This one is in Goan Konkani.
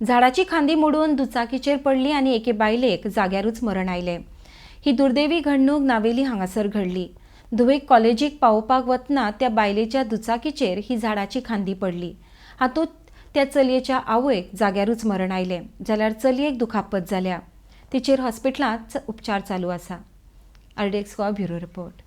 झाडाची खांदी मोडून दुचाकीचेर पडली आनी एके बायलेक जाग्यारूच मरण आयलें. ही दुर्दैवी घडणूक नावेली हांगासर घडली. धुवेक कॉलेजीक पावोवपाक वतना त्या बायलेच्या दुचाकीचेर ही झाडाची खांदी पडली. हातूंत त्या चलयेच्या आवयक जाग्यारूच मरण आयलें, जाल्यार चलयेक दुखापत जाल्या. तिचेर हॉस्पिटलांत उपचार चालू आसा. RDX Goa bureau report.